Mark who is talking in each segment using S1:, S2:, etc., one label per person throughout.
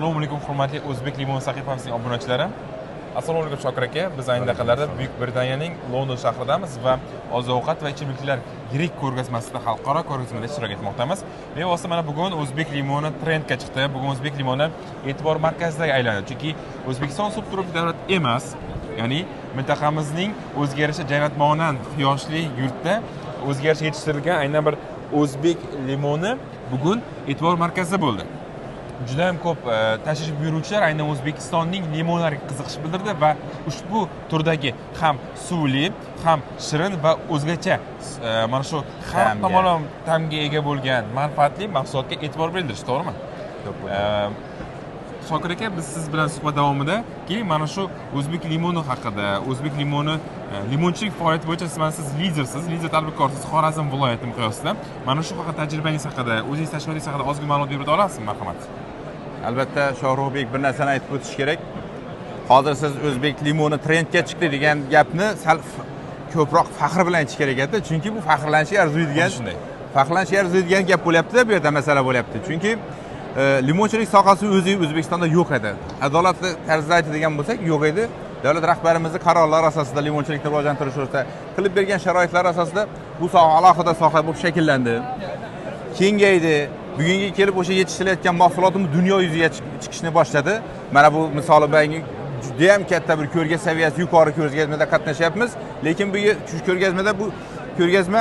S1: Assalomu alaykum, hurmatli O'zbek limon sahifasining obunachilari. Assalomu alaykum, Shokir aka. Biz ayni daqiqalarda Buyuk Britaniyaning London shahridamiz va oziq-ovqat va ichimliklar yirik ko'rgazmasida, xalqaro ko'rgazmada ishtirok etmoqdamiz. Bevosita mana bugun o'zbek limoni trendga chiqdi. Bugun o'zbek limoni e'tibor markaziga aylandi. Chunki O'zbekiston subtropik davlat emas, ya'ni mintaqamizning o'ziga yarasha jannatmonand quyoshli yurtda o'ziga yarasha yetishtirilgan aynan bir o'zbek limoni bugun e'tibor markazida bo'ldi. Juda ham ko'p tashrif buyuruvchilar aynan O'zbekistonning limonlariga qiziqish bildirdi va ushbu turdagi ham suvli, ham shirin va o'zgacha mana shu har tomonlama ta'mga ega bo'lgan manfaatli mahsulotga e'tibor bildirish, to'g'rimi? Shokir aka, biz siz bilan suhbat davomida keling mana shu o'zbek limoni haqida, o'zbek limoni, limonchilik faoliyati bo'yicha siz mana siz lidersiz, lider tadbirkorsiz Xorazm viloyati miqyosida. Mana shu haqida, tajribangiz haqida, o'zingiz tashkilotingiz haqida ozgina ma'lumot berib o'ta olasizmi, marhamat?
S2: Albatta, Shohruxbek, bir narsani aytib o'tish kerak. Hozir siz o'zbek limoni trendga chiqdi degan gapni sal ko'proq faxr bilan aytish kerak edi, chunki bu faxrlanishga arziydigan
S1: Shunday.
S2: faxrlanishga arziydigan gap bo'lyapti-da, bu yerda masala bo'lyapti. Chunki limonchilik sohasi o'zi O'zbekistonda yo'q edi. Adolatli tarzda aytadigan bo'lsak, yo'q edi. Davlat rahbarimizni qarorlari asosida, limonchilikni rivojlantirish o'rta qilib bergan sharoitlar asosida bu soha alohida soha bo'lib shakllandi, kengaydi. Bugunga kelib o'sha yetishtirilayotgan mahsulotimiz dunyo yuziga chiqishni boshladi. Mana bu misoli bilan judayam katta bir ko'rgazma, saviyasi yuqori ko'rgazmada qatnashyapmiz. Lekin bu shu ko'rgazmada, bu ko'rgazma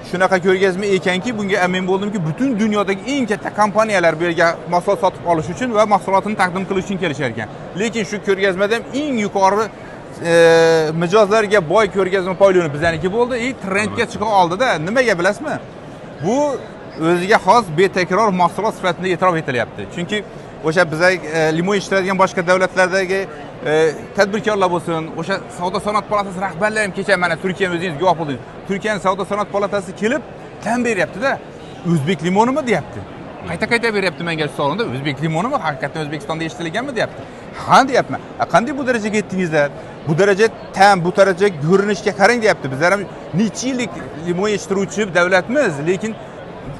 S2: shunaqa ko'rgazma ekanki, bunga amin bo'ldimki, butun dunyodagi eng katta kompaniyalar bu yerga mahsulot sotib olish uchun va mahsulotini taqdim qilish uchun kelishar ekan. Lekin shu ko'rgazmada ham eng yuqori mijozlarga boy ko'rgazma pavilyoni bizaniki bo'ldi и trendga chiqa oldida. Nimaga, bilasizmi? Bu o'ziga xos betakror mahsulot sifatida e'tirof etilyapti. Chunki o'sha biza limon yetishtiradigan boshqa davlatlardagi tadbirkorlar bo'lsin, o'sha savdo sanoat palatasi rahbarlari ham kecha mana Turkiyani o'zingiz guvoh bo'ldingiz. Turkiyani savdo sanoat palatasi kelib tan beryapti-da, o'zbek limonimi deyapti. Qayta qayta beryapti menga shu savolni: o'zbek limonimi, haqiqatdan O'zbekistonda yetishtirilganmi deyapti. Ha, deyapman. "A, qanday bu darajaga yetdingizlar? Bu daraja ta'm, bu daraja ko'rinishga qarang", deyapti. Bizlar ham necha yillik limon yetishtiruvchi davlatmiz, lekin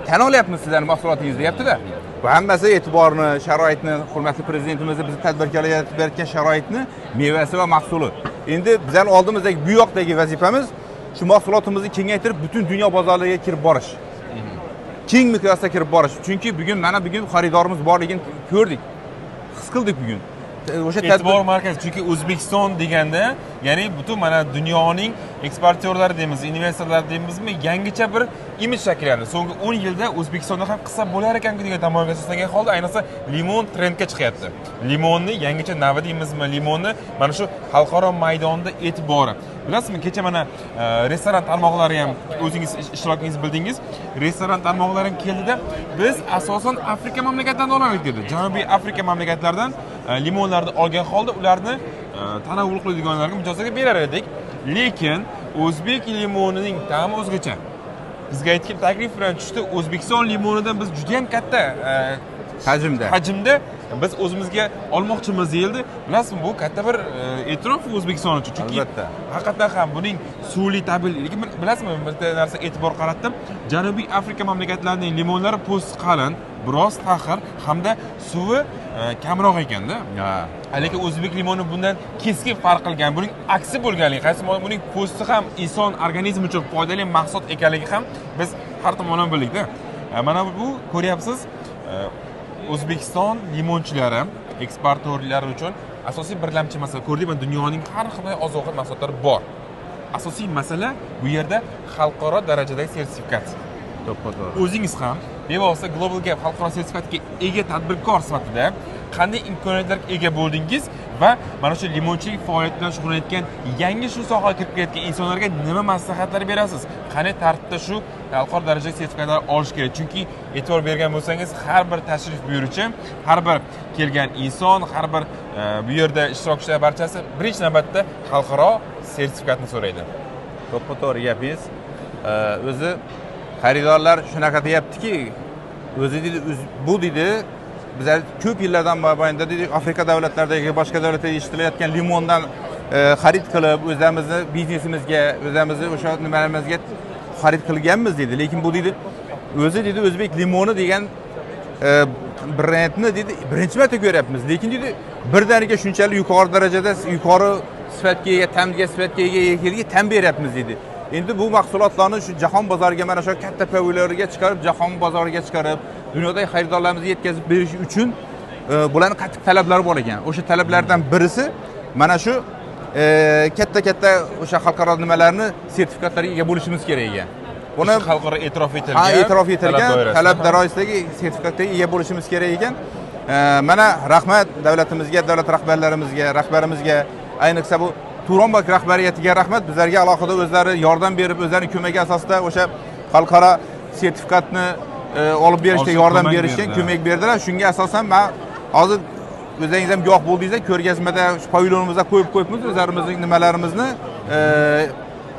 S2: tan olyapmiz sizlarni mahsulotingizni, deyapti-da. Bu hammasi e'tiborni, sharoitni, hurmatli prezidentimiz bizni tadbirkorlarga yaratib berayotgan sharoitni mevasi va mahsuli. Endi bizlarni oldimizdagi bu yoqdagi vazifamiz shu mahsulotimizni kengaytirib, butun dunyo bozorlariga kirib borish. Keng miqyosda kirib borish. Chunki bugun, mana bugun xaridorimiz borligini ko'rdik. His qildik bugun. O'sha
S1: E'tibor markazi, chunki O'zbekiston deganda, ya'ni butun mana dunyoning eksportyorlari deymiz, investorlar deymizmi, yangicha bir imij shakllandi. So'nggi 10 yilda O'zbekistonda ham qilsa bo'lar ekanku degan tamoyilga asoslangan holda, ayniqsa, limon trendga chiqyapti. Limonni yangicha navi deymizmi, limonni mana shu xalqaro maydonda e'tibori. Bilasizmi, kecha mana restoran tarmoqlari ham, o'zingiz ishtirokingizni bildingiz, restoran tarmoqlari ham keldida, biz asosan Afrika mamlakatlaridan olaylik dedi. Janubiy Afrika mamlakatlaridan limonlarni olgan holda ularni tanovul qiladiganlarga, mijozlarga berar edik. Lekin o'zbek limonining ta'mi o'zgacha. Bizga aytgan taklif bilan tushdi. O'zbekiston limonidan biz juda ham katta
S2: hajmda
S1: hajmda biz o'zimizga olmoqchimiz deyildi. Bilasizmi, bu katta bir e'tirof O'zbekiston uchun. Chunki haqiqatdan ham buning suvli tabiiy, lekin bilasizmi, bitta narsa e'tibor qaratdim. Janubiy Afrika mamlakatlarining limonlari po'sti qalin, biroz taxir hamda suvi kamroq ekanda. Lekin o'zbek limoni bundan keskin farq qilgan, buning aksi bo'lganligi, qaysi buning po'sti ham inson organizmi uchun foydali mahsulot ekanligi ham biz har tomonlama bildikda. Mana bu ko'ryapsiz, O'zbekiston limonchilari, eksportyorlari uchun asosiy birlamchi masala ko'rdik. Mana dunyoning har xil oziq ovqat mahsulotlari bor. Asosiy masala bu yerda xalqaro darajadagi sertifikat.
S2: To'ppa to'g'ri.
S1: O'zingiz ham bevosita Global Gap xalqaro sertifikatga ega tadbirkor sifatida qanday imkoniyatlarga ega bo'ldingiz va mana shu limonchilik faoliyati bilan shug'ullanayotgan, yangi shu sohaga kirib kelayotgan insonlarga nima maslahatlar berasiz? Qanday tartibda shu xalqaro darajadagi sertifikatlar olish kerak? Chunki e'tibor bergan bo'lsangiz, har bir tashrif buyuruvchi, har bir kelgan inson, har bir bu yerda ishtirokchilar barchasi birinchi navbatda xalqaro sertifikatni so'raydi.
S2: To'ppa to'g'ri gapingiz. O'zi xaridorlar shunaqa deyaptiki, o'zi deydi, bu deydi, bizlar ko'p yillardan mobaynida deydi, Afrika davlatlaridagi, boshqa davlatlarda yetishtirilayotgan limondan xarid qilib, o'zimizni biznesimizga, o'zimizni o'sha nimalarimizga xarid qilganmiz deydi. Lekin bu deydi, o'zi deydi, o'zbek limoni degan brendni deydi birinchi marta ko'ryapmiz, lekin deydi birdaniga shunchalik yuqori darajada, yuqori sifatga ega, ta'mga, sifatga ega ekanligiga tan beryapmiz deydi. Endi bu mahsulotlarni shu jahon bozoriga, mana shu katta pavilyonlarga chiqarib, jahon bozoriga chiqarib, dunyodagi xaridorlarimizga yetkazib berish uchun bularni qattiq talablari bor ekan. O'sha talablardan birisi mana shu katta katta o'sha xalqaro nimalarni, sertifikatlarga ega bo'lishimiz kerak ekan.
S1: Buni xalqaro e'tirof etilgan,
S2: ha, e'tirof etilgan
S1: talab doirasida.
S2: Talab doirasidagi sertifikatga ega bo'lishimiz kerak ekan. Mana rahmat davlatimizga, davlat rahbarlarimizga, rahbarimizga, ayniqsa bu Turonbank rahbariyatiga rahmat. Bizlarga alohida o'zlari yordam berib, o'zlarining ko'magi asosida o'sha xalqaro sertifikatni olib berishda
S1: olishga
S2: yordam
S1: ko'mak
S2: berishgan,
S1: berdilar.
S2: Ko'mak berdilar. Shunga asosan man hozir, o'zingiz ham guvoh bo'ldingiz, ko'rgazmada shu pavilyonimizda qo'yib qo'yibmiz o'zlarimizning nimalarimizni,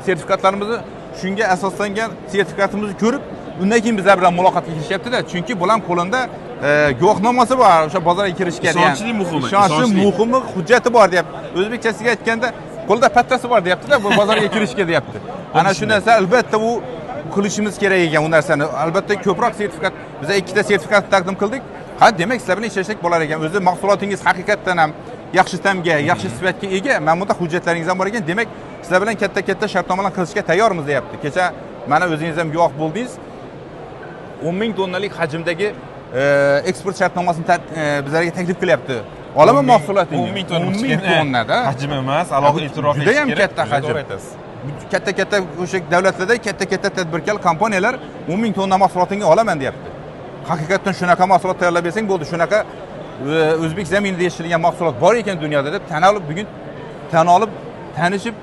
S2: sertifikatlarimizni. Shunga asoslangan sertifikatimizni ko'rib, undan keyin bizlar bilan muloqotga kirishyaptida, chunki bular qo'lida guvohnomasi bor o'sha bozorga kirishga degan.
S1: Ishonchli muhimi,
S2: ishonchli
S1: ishonchli.
S2: Muhimi hujjati bor deyapti. O'zbekchasiga aytganda, qo'lida pattasi bor deyaptida, bu bozorga kirishga deyapti. Ana shu narsa albatta u qilishimiz kerak ekan u narsani. Albatta ko'proq sertifikat, biz ikkita sertifikat taqdim qildik. Ha, demak, sizlar bilan ishlasak bo'lar ekan, o'zi mahsulotingiz haqiqatdan ham yaxshi ta'mga, yaxshi sifatga ega, mana bunda hujjatlaringiz ham bor ekan, demak, sizlar bilan katta katta shartnomalar qilishga tayyormiz deyapti. Kecha mana o'zingiz ham guvoh bo'ldingiz, 10 000 tonnalik hajmdagi eksport shartnomasini bizlarga taklif qilyapti. Olaman mahsulotingni.
S1: 10 000 tonna.
S2: 10 000 tonnada.
S1: Hajm emas, alohida
S2: Bu
S1: e'tirof etish
S2: judayam
S1: kerak.
S2: katta
S1: Juda
S2: hajm.
S1: to'g'ri aytasiz.
S2: Katta katta o'sha davlatlarda katta katta tadbirkor kompaniyalar 10 000 tonna mahsulotingni olaman deyapti. Haqiqatdan shunaqa mahsulot tayyorlab bersang bo'ldi, shunaqa o'zbek zaminida yetishtirilgan mahsulot bor ekan dunyoda deb tan olib, bugun tan olib, tanishib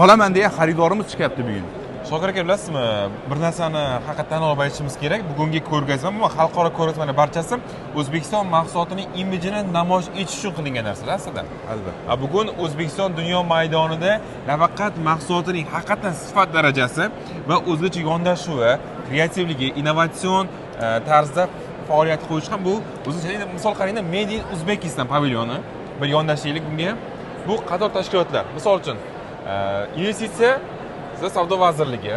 S2: olaman degan xaridorimiz chiqyapti bugun.
S1: Shokir aka, bilasizmi, bir narsani haqiqatdan olib aytishimiz kerak. Bugungi ko'rgazma, umuman xalqaro ko'rgazmalar barchasi O'zbekiston mahsulotining imijini namoyish etish uchun qilingan narsalar aslida.
S2: Albatta.
S1: Bugun O'zbekiston dunyo maydonida nafaqat mahsulotining haqiqatdan sifat darajasi va o'zgacha yondashuvi, kreativligi, innovatsion tarzda faoliyat qo'yish ham bu o'zicha. Endi misol qarangda, Made in Uzbekistan pavilyoni bir yondashaylik bunga. Bu qator tashkilotlar, misol uchun, Investitsiya va savdo vazirligi,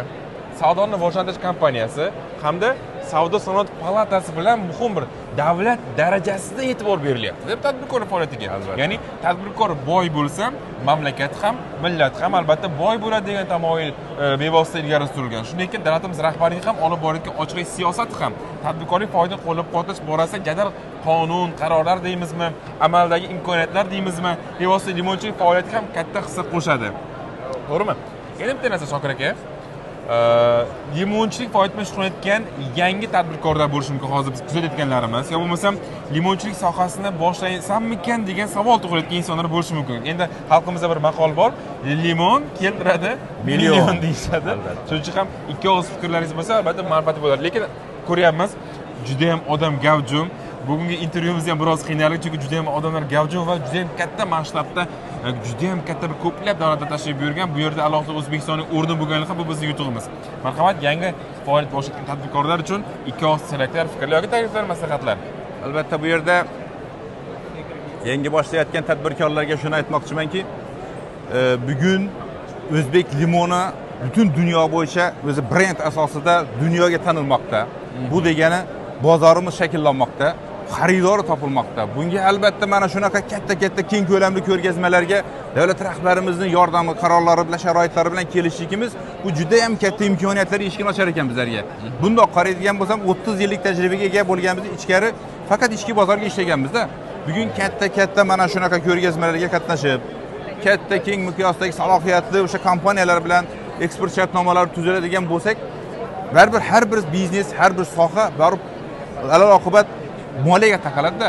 S1: Savdoni rivojlantirish kompaniyasi hamda Savdo sanoat palatasi bilan muhim bir davlat darajasida e'tibor berilyapti deb tadbirkor faoliyatiga.
S2: Albatta.
S1: Ya'ni tadbirkor boy bo'lsa, mamlakat ham, millat ham albatta boy bo'ladi degan tamoyil bevosita ilgari surilgan. Shunday ekan, davlatimiz rahbarining ham olib borayotgan ochiq siyosati ham tadbirkorlik faoliyatini qo'llab quvvatlash borasida jadal qonun qarorlar deymizmi, amaldagi imkoniyatlar deymizmi, bevosita limonchilik faoliyatiga ham katta hissa qo'shadi, to'g'rimi? Yana bitta narsa, Shokir aka, limonchilik faoliyati bilan shug'ullanayotgan yangi tadbirkorlar bo'lishi mumkin hozir biz kuzatayotganlarimiz, yo bo'lmasam limonchilik sohasini boshlaysammikan degan savol tug'ilayotgan insonlar bo'lishi mumkin. Endi xalqimizda bir maqol bor: limon keltiradi
S2: million.
S1: Million deyishadi.
S2: Albatta.
S1: Shuning uchun ham ikki og'iz fikrlaringiz bo'lsa, albatta manfaatli bo'ladi. Lekin ko'ryapmiz, judayam odam gavjum. Bugungi intervyumizda ham biroz qiynaldik, chunki judayam odamlar gavjum va judayam katta masshtabda, judayam katta bir ko'plab davlatlar tashrif buyurgan. Bu yerda alohida O'zbekistonning o'rni bo'lganligi ham bu bizning yutug'imiz. Marhamat, yangi faoliyat boshlayotgan tadbirkorlar uchun ikki og'iz tilaklar, fikrlar yoki takliflar, maslahatlar.
S2: Albatta, bu yerda yangi boshlayotgan tadbirkorlarga shuni aytmoqchimanki, bugun o'zbek limoni butun dunyo bo'yicha o'zi brend asosida dunyoga tanilmoqda. Bu degani bozorimiz shakllanmoqda, xaridori topilmoqda. Bunga albatta mana shunaqa katta katta keng ko'lamli ko'rgazmalarga davlat rahbarimizni yordami, qarorlari bilan, sharoitlari bilan kelishligimiz bu juda yam katta imkoniyatlar eshigini ochar ekan bizlarga. Bundoq qaraydigan bo'lsam, 30 yillik tajribaga ega bo'lganmiz, ichkari faqat ichki bozorga ishlaganmizda. Bugun katta katta mana shunaqa ko'rgazmalarga qatnashib, katta keng miqyosdagi salohiyatli o'sha kompaniyalar bilan eksport shartnomalari tuziladigan bo'lsak, baribir har bir biznes, har bir soha baribir alal oqibat moliyaga taqaladida.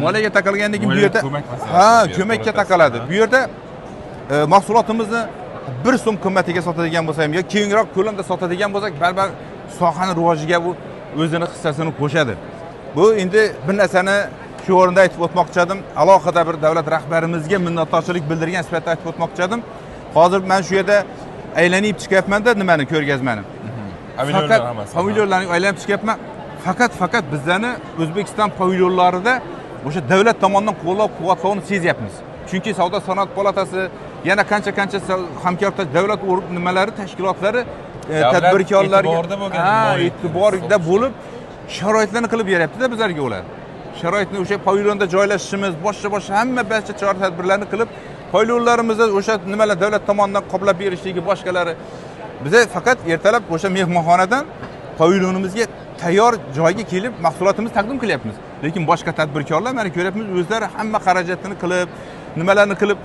S2: Moliyaga taqalgandan keyin bu
S1: Moliya
S2: yerda
S1: ko'mak masalasi
S2: ha,
S1: bu yerda,
S2: ko'makka
S1: to'g'ri
S2: taqaladi.
S1: aytasiz.
S2: Bu yerda mahsulotimizni 1 so'm qimmatiga sotadigan bo'lsak ham yo kengroq ko'lamda sotadigan bo'lsak, baribir sohani rivojiga bu o'zini hissasini qo'shadi. Bu endi bir narsani shu o'rinda aytib o'tmoqchi edim, alohida bir davlat rahbarimizga minnatdorchilik bildirgan sifatida aytib o'tmoqchi edim. Hozir man shu yerda aylanib chiqyapmanda nimani, ko'rgazmani,
S1: pavilyonlar
S2: faqat
S1: hammasi.
S2: Pavilyonlarni aylanib chiqyapman. Faqat bizlarni O'zbekiston pavilyonlarida o'sha davlat tomonidan qo'llab quvvatlovni sezyapmiz, chunki Savdo sanoat palatasi, yana qancha qancha hamkor davlat nimalari, tashkilotlari
S1: Davlat
S2: tadbirkorlarga
S1: e'tiborida bo'lgan
S2: ha,
S1: moliya
S2: e'tiborida bo'lib, sharoitlarni qilib beryaptida bizlarga ular. Sharoitni o'sha pavilyonda joylashishimiz, boshqa hamma barcha chora tadbirlarni qilib, pavilyonlarimizda o'sha nimalar davlat tomonidan qoplab berishligi boshqalari. Biza faqat ertalab o'sha mehmonxonadan pavilyonimizga tayyor joyga kelib mahsulotimizni taqdim qilyapmiz. Lekin boshqa tadbirkorlar mana ko'ryapmiz, o'zlari hamma xarajatini qilib, nimalarni qilib,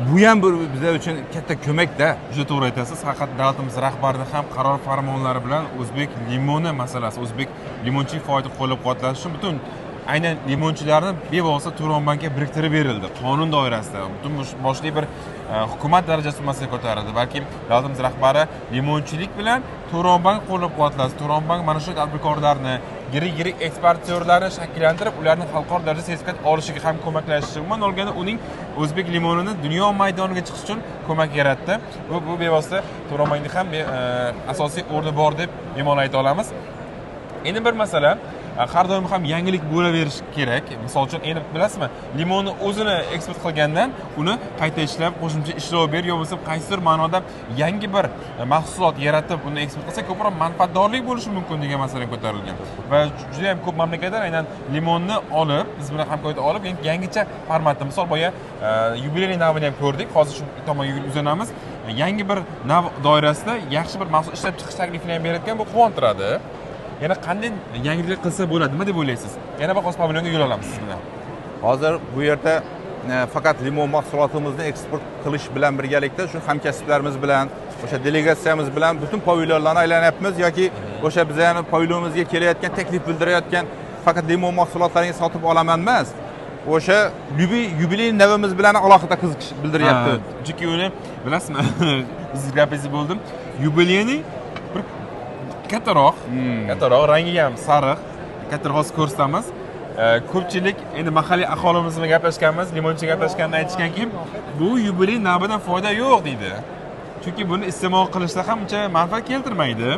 S2: bu ham bir bizlar uchun katta ko'makda.
S1: Juda to'g'ri aytasiz. Faqat davlatimiz rahbarini ham qaror farmonlari bilan o'zbek limoni masalasi, o'zbek limonchilik faoliyatini qo'llab-quvvatlash uchun butun aynan limonchilarni bevosita Turon bankka biriktirib berildi qonun doirasida. Butun boshli bir hukumat darajasida masala ko'tarildi. Balki davlatimiz rahbari limonchilik bilan Turon bank qo'llab-quvvatlash, Turon bank mana shu tadbirkorlarni, yirik-yirik eksportyorlarni shakllantirib, ularni xalqaro darajada sertifikat olishiga ham ko'maklashishi, umuman olganda uning o'zbek limonini dunyo maydoniga chiqish uchun ko'mak yaratdi. Bu bevosita Turon bankning ham asosiy o'rni bor deb bemalol ayta olamiz. Endi bir masala, har doim ham yangilik bo'laverishi kerak. Misol uchun, endi bilasizmi, limonni o'zini eksport qilgandan uni qayta ishlab, qo'shimcha ishlov berib, yo bo'lmasa qaysidir ma'noda yangi bir mahsulot yaratib, uni eksport qilsa ko'proq manfaatdorlik bo'lishi mumkin degan masala ko'tarilgan. Va juda ham ko'p mamlakatlar aynan limonni olib, biz bilan hamkorlikda olib, yangicha formatda, misol boya yubileyniy navini ham ko'rdik, hozir shu tomonga uzanamiz. Yangi bir nav doirasida yaxshi bir mahsulot ishlab chiqish taklifini ham berayotgan, bu quvontiradi. Yana qanday yangilik qilsa bo'ladi, nima deb o'ylaysiz? Yana bir hozir pavilyonga yo'l olamiz siz bilan.
S2: Hozir bu yerda faqat limon mahsulotimizni eksport qilish bilan birgalikda shu hamkasblarimiz bilan, o'sha delegatsiyamiz bilan butun pavilyonlarni aylanyapmiz yoki o'sha bizani pavilyonimizga kelayotgan, taklif bildirayotgan faqat limon mahsulotlarini sotib olaman emas, o'sha yubiley navimiz bilan alohida qiziqish bildiryapti.
S1: Chunki uni bilasizmi, biz gapingizni bo'ldim. Yubileyniy bir kattaroq, kattaroq, rangi ham sariq, kattaroq hozir ko'rsatamiz. Ko'pchilik endi mahalliy aholimiz bilan gaplashganmiz, limonchi gaplashganda aytishganki, bu yubiley navidan foyda yo'q deydi. Chunki buni iste'mol qilishda ham uncha manfaat keltirmaydi.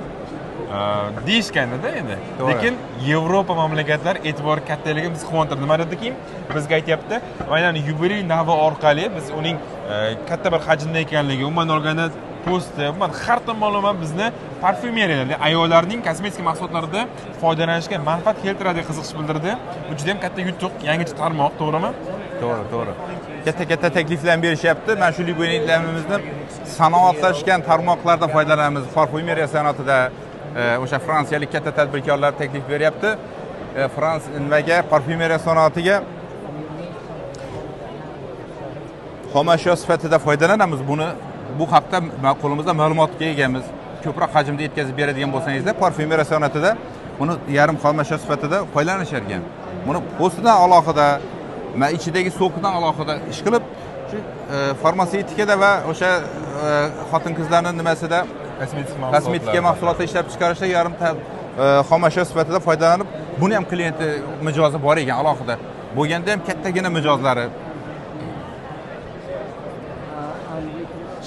S1: Deyishganda endi. Lekin Yevropa mamlakatlari e'tibori kattaligi bizni quvontirdi. Nima dediki, bizga aytyapti, aynan yubiley navi orqali biz uning katta bir hajmda ekanligi, umuman olganda po'sti, umuman har tomonlama bizni parfyumeriyalarda, ayollarning kosmetika mahsulotlarida foydalanishga manfaat keltiradi qiziqish bildirdi. Bu juda ham katta yutuq, yangicha tarmoq, to'g'rimi?
S2: To'g'ri, to'g'ri. Katta-katta takliflar berishyapti. Mana shu limonlarimizni sanoatlashgan tarmoqlarda foydalanamiz. Parfyumeriya sanoatida o'sha fransiyalik katta tadbirkorlar taklif beryapti. Frans nimaga parfyumeriya sanoatiga xomashyo sifatida foydalanamiz. Buni bu haqda qo'limizda ma'lumotga egamiz. Ko'proq hajmda yetkazib beradigan bo'lsangizlar, parfyumeriya sanoatida buni yarim xomashyo sifatida foydalanishar ekan. Buni po'stidan alohida, ichidagi so'kidan alohida ish qilib, shu farmatsevtikada va o'sha xotin-qizlarning nimasida kosmetika mahsulotlar ishlab chiqarishda yarim xomashyo sifatida foydalanib, buni ham klienti mijozi bor ekan alohida. Bo'lganda ham kattagina mijozlari.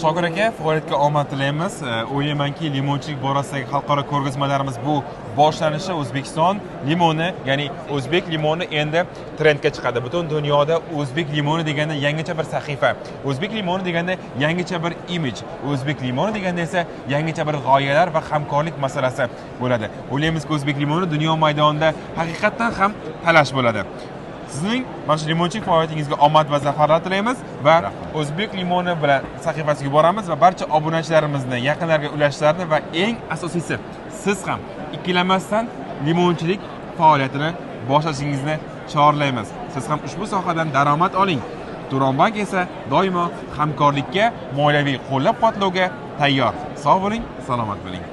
S1: Shokir aka, faoliyatga omad tilaymiz. O'ylaymanki, limonchilik borasidagi xalqaro ko'rgazmalarimiz bu boshlanishi. O'zbekiston limoni, ya'ni o'zbek limoni endi trendga chiqadi. Butun dunyoda o'zbek limoni deganda yangicha bir sahifa, o'zbek limoni deganda yangicha bir imij, o'zbek limoni deganda esa yangicha bir g'oyalar va hamkorlik masalasi bo'ladi. O'ylaymizki, o'zbek limoni dunyo maydonida haqiqatdan ham talash bo'ladi. Sizning mana shu limonchilik faoliyatingizga omad va zafarlar tilaymiz va o'zbek limoni bilan sahifasiga boramiz va barcha obunachilarimizni yaqinlarga ulashishlarini va eng asosiysi siz ham ikkilanmasdan limonchilik faoliyatini boshlashingizni chorlaymiz. Siz ham ushbu sohadan daromad oling. Turon bank esa doimo hamkorlikka, moliyaviy qo'llab-quvvatlovga tayyor. Sog' bo'ling, salomat bo'ling.